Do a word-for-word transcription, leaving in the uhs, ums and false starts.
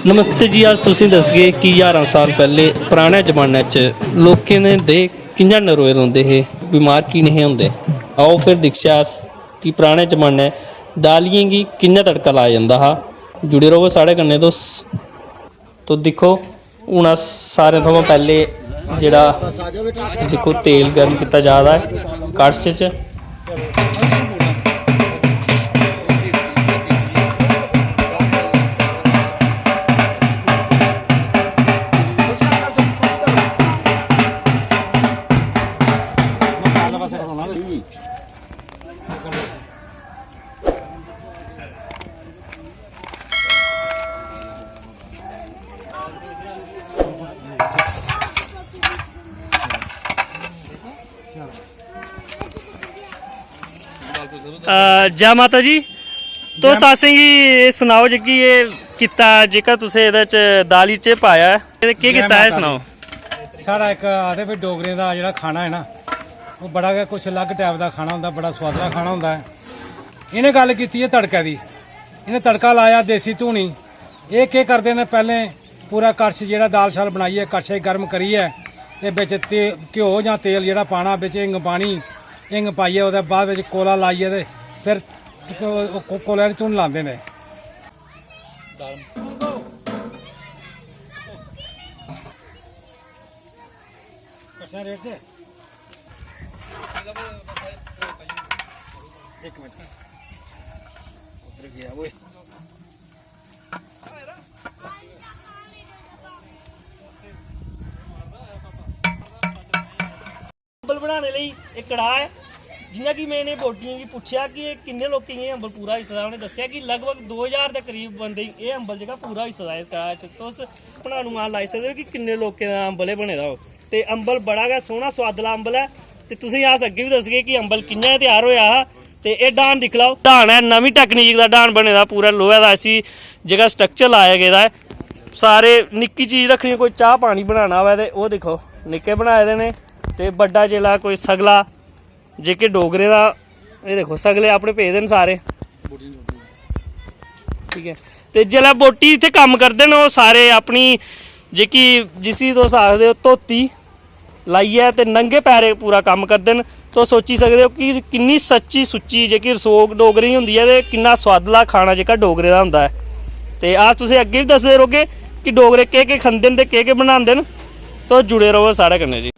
नमस्ते जी, अज्ज तुसें दसगे कि ज्हारां साल पैह्ले पराने जमाने च लोकें दे देह कि'यां नरोए रौंह्दे हे, बमार की नेहे होंदे। आओ फिर दिखचै अस कि पराने जमाने दालियें गी कि'यां तड़का लाया जंदा हा। जुड़े र'वो साढ़े कन्नै तुस। तो दिक्खो, हून अस सारें थमां पैह्ले जेह्ड़ा, दिक्खो, तेल गर्म कीता जा दा ऐ कड़छ च। अ, जै माता जी। तुस असेंगी एह् सनाओ, जेह्की एह् कीता, जेह्का तुसें एह्दे च दाली च पाया ऐ, एह् केह् जै कीता ऐ, माता सनाओ। दी। साढ़ा इक आखदे भाई डोगरें दा जेह्ड़ा खाना ऐ ना, ओह् बड़ा गै कुछ अलग टाइप दा खाना होंदा, बड़ा सोआदला खाना होंदा ऐ। इ'नें गल्ल कीती ऐ तड़कै दी, इ'नें तड़का लाया देसी धूनी। एह् केह् करदे न, पैह्लें पूरा कड़छ जेह्ड़ा दाल शाल बनाइयै कड़छै च गर्म करियै ते बिच ते घ्यो जां तेल जेह्ड़ा पाना, बिच हिंग पानी, हिंग पाइयै ओह्दे बाद बिच कोला लाइयै ते फिर को-, को-, कोले आह्ली धुन लांदे न। कड़छा रेट से एक मिनट, उधर गया वो। अंबल बनाने लेई इक कड़ाह् ऐ। जि'यां कि में इ'नें बोटियें गी पुच्छेआ कि एह् किन्ने लोकें गी एह् अंबल पूरा होई सकदा, उ'नें दस्सेआ कि लगभग दो ज्हार दे करीब बंदे गी एह् अंबल जेह्का पूरा होई सकदा ऐ इस कड़ाह् च। तुस अपना अनुमान लाई सकदे ओ कि किन्ने लोकें दा अंबल एह् बने दा होग। ते अंबल बड़ा गै सोह्ना सोआदला अंबल ऐ। ते तुसेंगी अस अग्गें बी दसगे कि अंबल कि'यां त्यार होएआ हा। ते एह् डाह्न दिक्खी लैओ, डाह्न ऐ, नमीं टैकनीक दा डाह्न बने दा, पूरा लोहे दा इसी जेह्का स्ट्रक्चर लाया गेदा ऐ। सारे निक्की चीज रक्खनी, कोई चाह् पानी बनाना होऐ ते ओह् दिक्खो, निक्के बनाए दे न। ते बड्डा जेल्लै कोई सगला, जेह्के डोगरें दा, एह् दिक्खो, सगले अपने पेदे न सारे, ठीक ऐ। ते जेल्लै बोटी इत्थै कम्म करदे न, ओह् सारे अपनी जेह्की, जिसी तुस आखदे ओ धोती, लाइयै ते नंगे पैरें पूरा कम्म करदे न। तुस सोची सकदे ओ कि किन्नी सच्ची सुच्ची जेह्की रसोऽ डोगरें दी होंदी ऐ ते किन्ना सोआदला खाना जेह्का डोगरें दा होंदा ऐ। ते अस तुसें अग्गें बी दसदे रौह्गे कि डोगरे केह् केह् खंदे न ते केह् केह् बनांदे न। तुस जुड़े र'वो साढ़े कन्नै जी।